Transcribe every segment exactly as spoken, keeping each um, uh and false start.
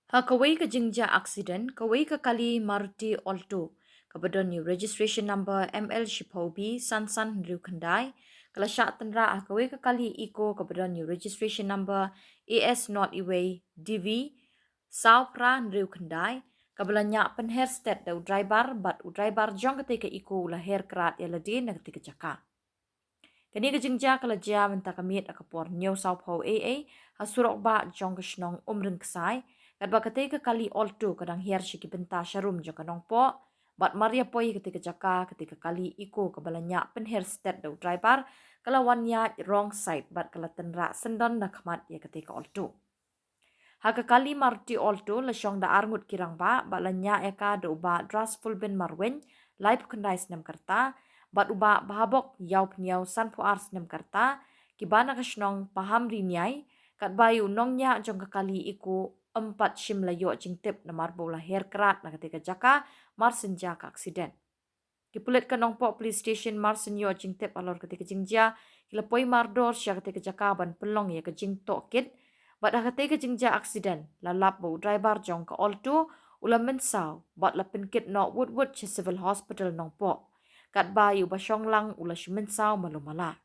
Ha kawei ka jingjia accident, kawei ka kali Maruti Alto kaba don ïa u registration number M L shiphew B san san hynriew khyndai, ka la shah tynrah ha kawei ka kali Eeco kaba don ïa u registration number A S not iwei D V saw phra hynriew khyndai, kaba la ñiah pynher stet da u driver bad u driver jong katei ka Eeco u la her krad ïa lade na katei ka jaka. Kane ka jingjia ka la jia mynta ka miet ha ka por hynñiew sawphew A A ha surok bah jong ka shnong Umryngksai, katba katei ka kali Alto ka dang hiar sha ki bynta sharum jong ka Nongpoh, bad mar ïa poi ha katei ka jaka, katei ka kali Eeco kaba la ñiah pynher stet da u driver ka la wan ïaid wrong side bad ka la tynrah syndon na khmat ïa katei ka Alto. Ha ka kali Maruti Alto la shong da arngut ki rangbah bad la ñiah ïa ka da u Bah Drasful bin Marwein, laiphew khyndai snem ka rta, bad u Bah Bhabok Ïawphniaw, sanphew ar snem ka rta, kiba na ka shnong Pahamriniai, katba ïa u nongñiah jong ka kali Eeco ym pat shym la ïoh jingtip namar ba u la her krad na katei ka jaka mar shen jia ka accident. Ki pulit ka Nongpoh Police Station mar shen ïoh jingtip halor katei ka jingjia, ki la poi mardor sha katei ka jaka ban pynlong ïa ka jingtohkit. Bad ha katei ka jingjia accident la lap ba u driver jong ka Alto u la mynsaw bad la pynkit noh wut wut sha Civil Hospital Nongpoh, katba ïa uba shong lang u la shu mynsaw malu mala.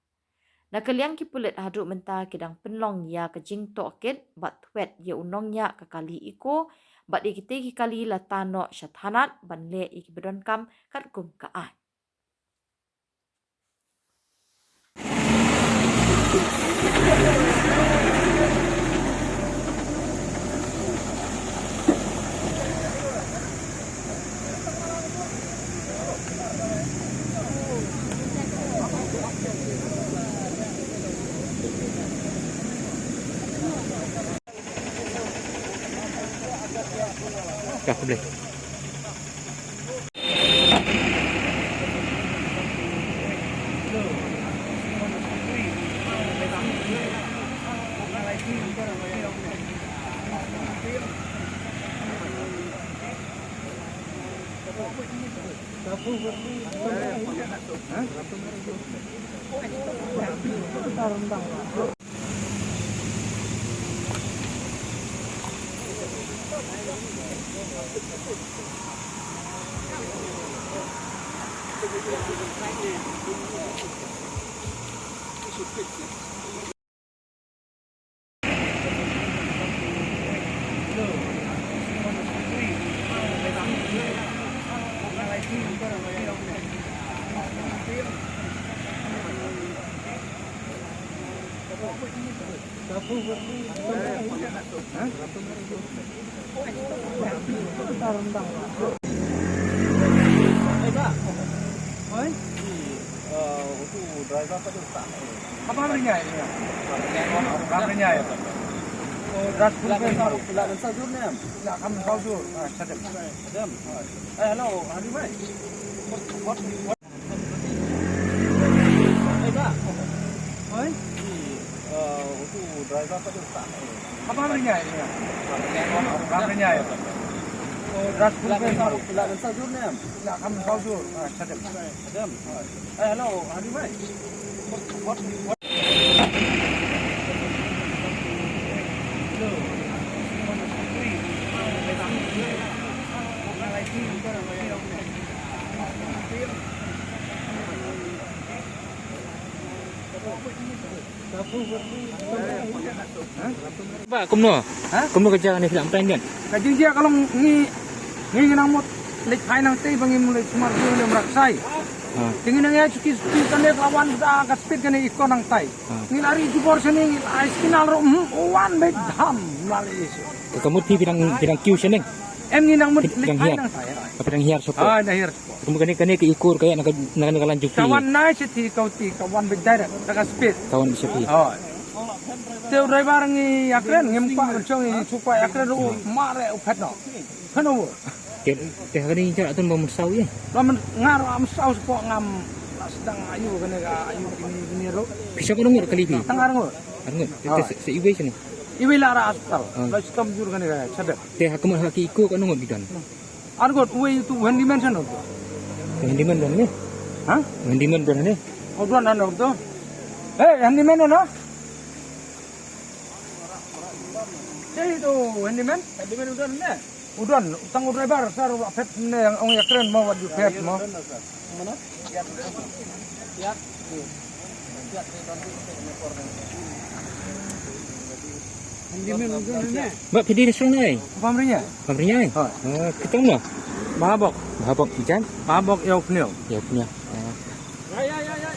Na ka liang ki pulit haduh mynta ki dang pynlong ïa ka jingtohkit bad thwet ïa u nongñiah ka kali Eeco bad ïa kitei ki kali la tan noh sha thanat ban leh ïa kiba donkam katkum ka aiñ. Ba, kumno? Ha? Kumno ka jaka ne phi la ong tang? Ka jingjia ka long ngi, ngi nang mut leit phai nangtei ba ngim leit sumar tu ne Umryngksai. Ha. Te ngi nang ïa suki suki kane ka la wan da ka speed kane Eeco nangtai. Ha. Ngi la ri jubor shane ngi la ai signal ruh, hmm, wan beit dham la leit. Ka mut phi phi dang, phi dang kiew shane? Em, ngi nang mut leit phai nangtai. Phi dang hiar shuh. Ah, nang hiar. Kumba kane, kane ka Eeco ka ïa na ka, na kane ka lain jong phi. Ka wan nai sha phi, ka uti, ka wan beit direct da ka speed. Ka wan sha phi. Hooid. Te u driver ngi ïakren, ngim kwah ban shong, ngi shu kwah ïakren ruh, mare u phet noh. Phet noh. Te, te ha kane ngi ïa don ba mynsaw ïa. Ba myn, nga ruh mynsaw shuh, ngam la sdang aïu kane ka, aïu kine, kine ruh. Phi shong katno ngut kali phi? Tang ar ngut. Ar ngut. Te, te, sa, sa iwei shane? Iwei la rah hospital. Ah. La shitom jur kane ka, shadep. Te ha ka mut ha ki Eeco katno ngut ki don? Ar ngut, uwei utu u handyman shano? Handyman don ne? Ha? Handyman don ne? Oh, don ano to? Hey, handyman ano? Dei tu handyman? Handyman u don ne? U don, tang u driver, sir, u la phet ne, ong ïa kren mo, wat ju phet mo. Mana? Handyman u don ne? Ba phi dei na shnong ne? Bamriñai. Bamriñai? Ha. Oh, kito mo? Mahabok. Mahabok jan? Mahabok ïa u Pniaw. Ïa u Pniaw. Oh.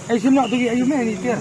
Ai sim nok tu ïa u me ni tiar.